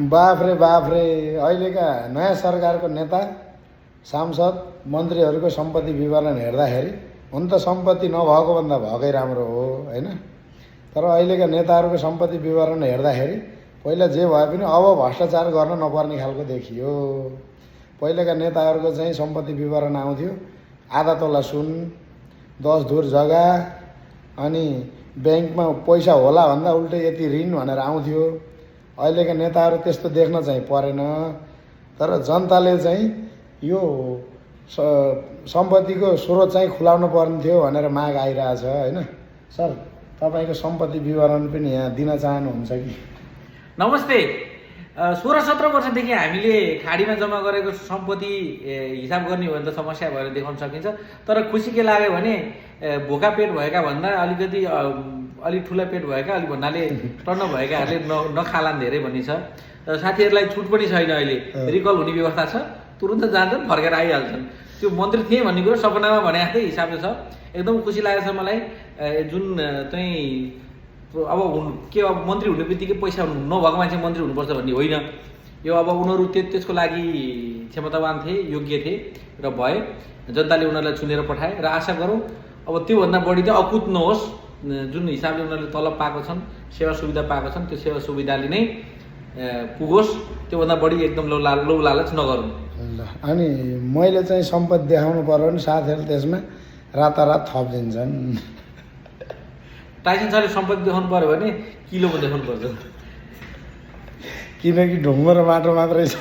बाफ रे अहिलेका नयाँ सरकारको नेता सांसद मन्त्रीहरूको सम्पत्ति विवरण हेर्दाखेरि हुन त सम्पत्ति नभएको भन्दा भएकै राम्रो हो हैन। तर अहिलेका नेताहरूको सम्पत्ति विवरण हेर्दाखेरि पहिला जे भए पनि अब भ्रष्टाचार गर्न नपर्ने खालको देखियो। पहिलेका नेताहरूको चाहिँ सम्पत्ति विवरण आउँथ्यो, आधा तोला सुन, 10 धुर जग्गा, अनि ब्याङ्कमा पैसा होला भन्दा उल्टै यति ऋण भनेर आउँथ्यो। अहिलेका नेताहरू त्यस्तो देख्न चाहिँ परेन। तर जनताले चाहिँ यो सम्पत्तिको स्रोत चाहिँ खुलाउनु पर्ने थियो भनेर माग आइरहेछ हैन। सर, तपाईको सम्पत्ति विवरण पनि यहाँ दिन चाहनुहुन्छ कि? नमस्ते। 16-17 वर्षदेखि हामीले खाडीमा जम्मा गरेको सम्पत्ति हिसाब गर्ने हो भने त समस्या भएर देखाउन सकिन्छ। तर खुसी के लाग्यो भने भोका पेट भएका भन्दा अलिकति अलिक ठुला पेट भएका, अलिक भन्नाले टन्न भएकाहरूले नखालान् धेरै भन्ने छ। साथीहरूलाई छुट पनि छैन, अहिले रिकल हुने व्यवस्था छ, तुरुन्त जान्छन् फर्केर आइहाल्छन्। त्यो मन्त्री थिए भन्ने कुरो सपनामा भने जस्तै हिसाबले छ। एकदम खुसी लागेको छ मलाई। जुन चाहिँ अब के अब मन्त्री हुने बित्तिकै पैसा नभएको मान्छे मन्त्री हुनुपर्छ भन्ने होइन। यो अब उनीहरू त्यसको लागि क्षमतावान थिए, योग्य थिए र भए। जनताले उनीहरूलाई चुनेर पठाए र आशा गरौँ अब त्योभन्दा बढी चाहिँ अकुत नहोस्। जुन हिसाबले उनीहरूले तलब पाएको छन्, सेवा सुविधा पाएको छन्, त्यो सेवा सुविधाले नै पुगोस्। त्योभन्दा बढी एकदम लौ लालच नगरौँ। अनि मैले चाहिँ सम्पत्ति देखाउनु पर्यो भने साथीहरूले त्यसमा रातारात थपिदिन्छन्। टाइसन सरले सम्पत्ति देखाउनु पर्यो भने किलोमा देखाउनु पर्छ, किनकि ढुङ्गो र माटो मात्रै छ।